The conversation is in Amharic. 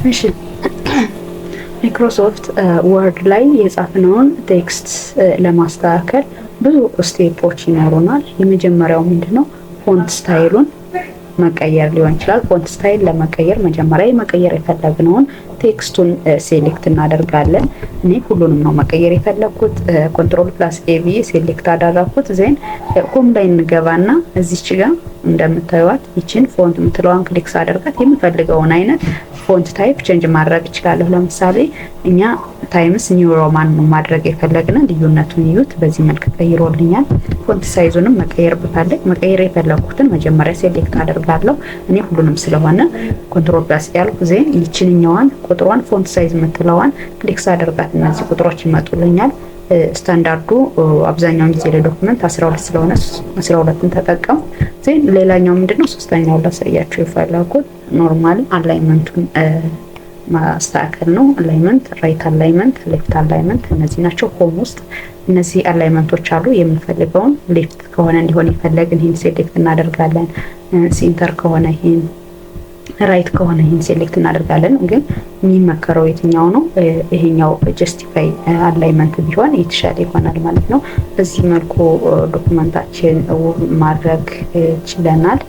እሺ፣ Microsoft Word ላይ የጻፍነውን text ለማስተካከል ብዙ step ኦች ይኖሩናል። የመጀመሪያው ምንድነው? Font style ኡን መቀየር ሊሆን ይችላል። Font style ለመቀየር መጀመሪያ መቀየር የፈለግነውን text ኡን select እናደርጋለን። እኔ ሁሉንም ነው መቀየር የፈለግኩት። Control plus A ብዬ select አደረግኩት። Then home ላይ እንገባና እዚች ጋር እንደምታዩት ይችን font የምትለዋን click ሳደርጋት የምፈልገውን አይነት font type change ማድረግ እችላለሁ። ለምሳሌ እኛ Times New Roman ነው ማድረግ የፈለግነ፣ ልዩነቱን እዩት። በዚህ መልክ ቀይሮልኛል። Font size ኡንም መቀየር ብፈልግ መቀየር የፈለግኩትን መጀመሪያ select አደርጋለሁ። እኔ ሁሉንም ስለሆነ control plus ያልኩ፣ then ይችንኛዋን ቁጥሯን font size የምትለዋን click ሳደርጋት እነዚህ ቁጥሮች ይመጡልኛል። ስታንዳርዱ አብዛኛውን ጊዜ ለ document 12 ስለሆነ 12ን ተጠቀሙ። Then ሌላኛው ምንድነው? ሶስተኛው ላሳያችሁ የፈለኩት normal alignment ኡን ማስተካከል ነው። Alignment፣ right alignment፣ left alignment እነዚህ ናቸው። Home ውስጥ እነዚህ alignment ኦች አሉ። የምንፈልገውን left ከሆነ እንዲሆን የፈለግን ይህን select እናደርጋለን። Center ከሆነ ይህን፣ right ከሆነ ይህን select እናደርጋለን። ግን የሚመከረው የትኛው ነው? ይሄኛው justify alignment ቢሆን የተሻለ ይሆናል ማለት ነው። በዚህ መልኩ document ኣችን ውብ ማድረግ ችለናል።